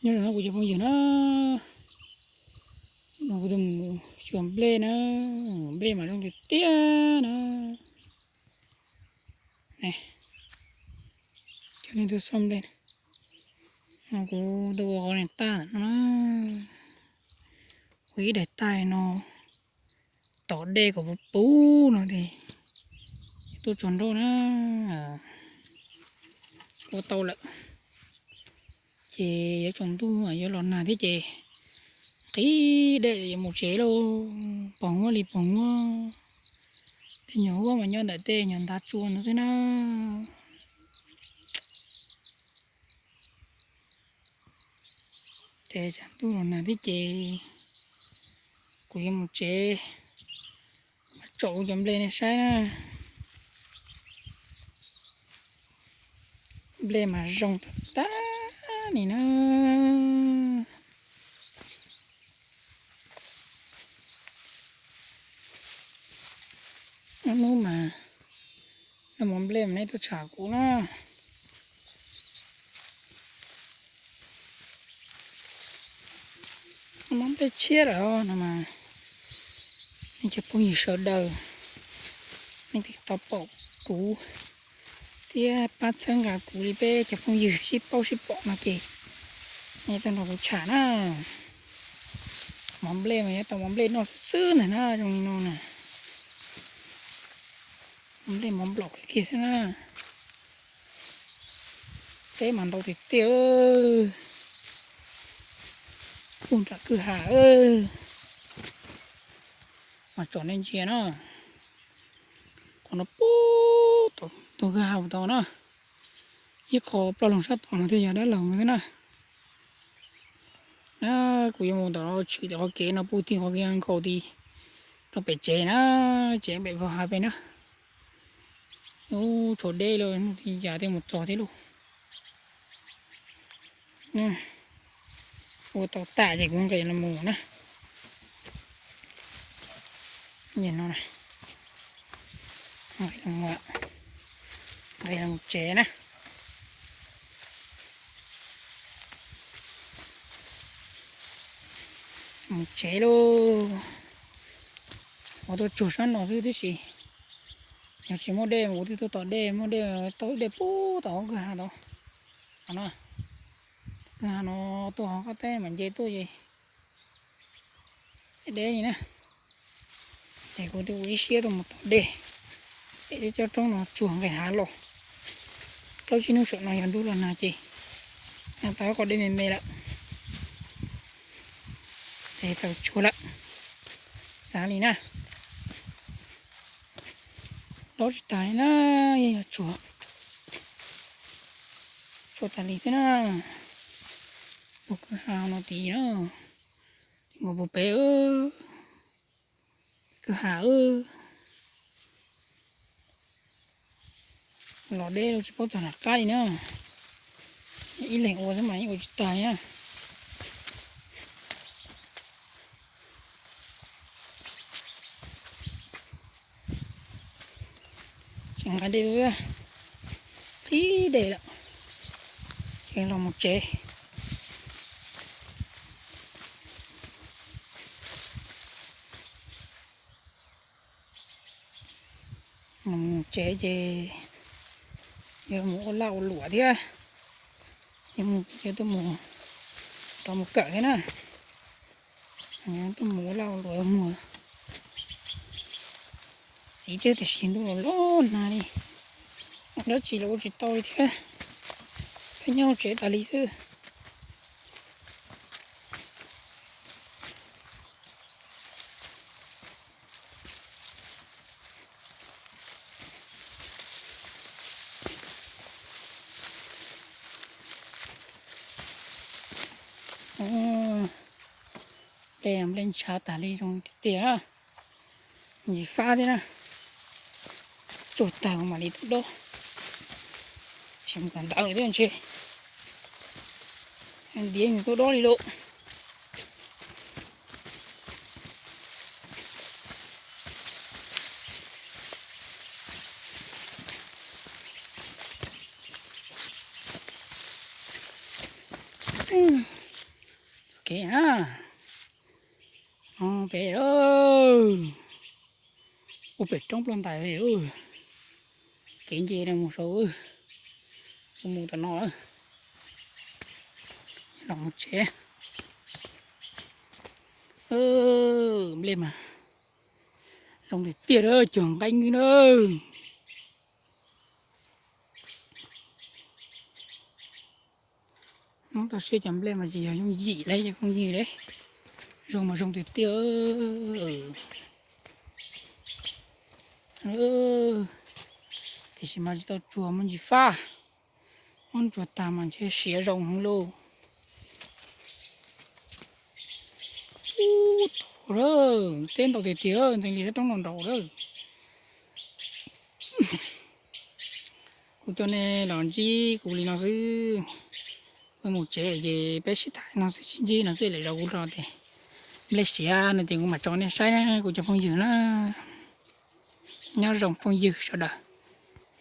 Nyob zoo no kuv cov phooj ywg na, no kuv tuaj mus xyuas nplej na, nplej mas zoo tiag tiag na. Cov nej tuaj xauj nplej, kuv tuaj ua qhov niag tag no na, ua ib daim tag no tom dej kom puv puv no ces tuaj tsaus ntuj na, ua tau lawm. Ces yuav tsaus ntuj yuav los nag thiab ces qhib dej yuav mus tsev lauj, pos huab li pos huab. Tej nyuag huab mas nyob ntawm tej nyuag ntav tsua no xwb na. Ces tsaus ntuj los nag thiab ces kuv yuav mus tsev, tsom kuv cov nplej nej saib na. Nplej mas zoo tag tag li na. Hnub mas noj mov nplej mas nej tuaj tsham kuv na. Noj mov nplej tshiab lawm no mas nej cov phooj ywg sawv daws, nej twb tau pom kuv thiab pab txhawb nqa kuv li peb cov phooj ywg sib paub sib pom no ces nej tuaj nrog kuv tsham na. Mov nplej mas yuav tau mov nplej noj xwb ntag na, zoo li no na. Mov nplej mov nplaum kiag kiag xwb na. Teb mas ntau tiag tiag, puag nram kwj ha. Mas tsom nej ntsia na, qhov no puag tom ntug kwj ha tod na, ib qho plaub loog sab tom no thiaj yog dab laug xwb na. Na, kuv yuav mus tom no tshwm tim qhov kev no puag tim qhov kev nkaus tim rau pem tsev na, tsev pem vag hav pem na. Ub, tshuav deb lawm, yam thiaj mus txog thiab lauj. Ua tau tas ces kuv nqis los mus na. Nqis los mus tsev na. Mus tsev lauj. Kuv tuaj tsuag sab no xwb tib si. Yog tsis muaj dej, kuv twb tuaj tom dej, muaj dej tau dej puag tom kwj ha tod. Qhov no, kwj ha no tuaj hauv qab teb mam nce tuaj ces deb li na. Ces kuv twb ua ib siab tuaj mus tom dej, es cov roob no tsuag nqis hav los. Plaub tsib hnub saum no yog ntuj los nag ces tau ib qho dej me me lawm. Ces tau tsuag lawm, xav li na. Dob tsis tas li na, yeej yog tsuag, tsuag tas li xwb na. Puag kwj ha no tid na, nkaus puag pem, kwj ha. Los deb los tsis paub txog nram qab li na. Ib leeg ua xwb mas yeej ua tsis tag li na. Tsis nqa dej, qhib dej lawm, ces los mus tsev. Mus tsev ces yuav mus ua laj ua luam thiab, yuav tuaj mus, rov mus kawm thiab na. Tuaj mus ua laj ua luam muag txiv thiab tiam sis ntuj los los nag li, dab tsi los ua tsis tau li thiab, pheej nyob tsev tas li xwb. Nplej, nplej ntshav tas li zoo tiag tiag. Ntsis fab thiab na, tsuag tag mam li tuaj dob, tsis mus kawm ntawv thiab ntshe, ntiav nws tuaj dob li lauj. Kev na, pem, ua pem roob ploj ntais, kev nce no mus saud, mus tom no, los mus tsev. Nplej mas zoo tiag tiag, cuag nqeeb na. Hnub tau siab cov nplej mas tsis yog yooj yim li cov phooj ywg, zoo mas zoo tiag tiag. Tiam sis mas tsis tau tsuag, muaj ntsis faj, muab tsuag tag mas ntshe siav zoo heev lauj. Ub, teb ntau tiag tiag, ntxeev li sab roob no nraud lawm. Kuv coj nej los ntsib kuv li no xwb. Wb mus tsev ces peb sib tham no xwb, sib ntsib no xwb, lwm zaus kuv los ces nplej siav no ces kuv mam tso nej saib na kuv cov phooj ywg na. Nyob zoo phooj ywg sawv daws.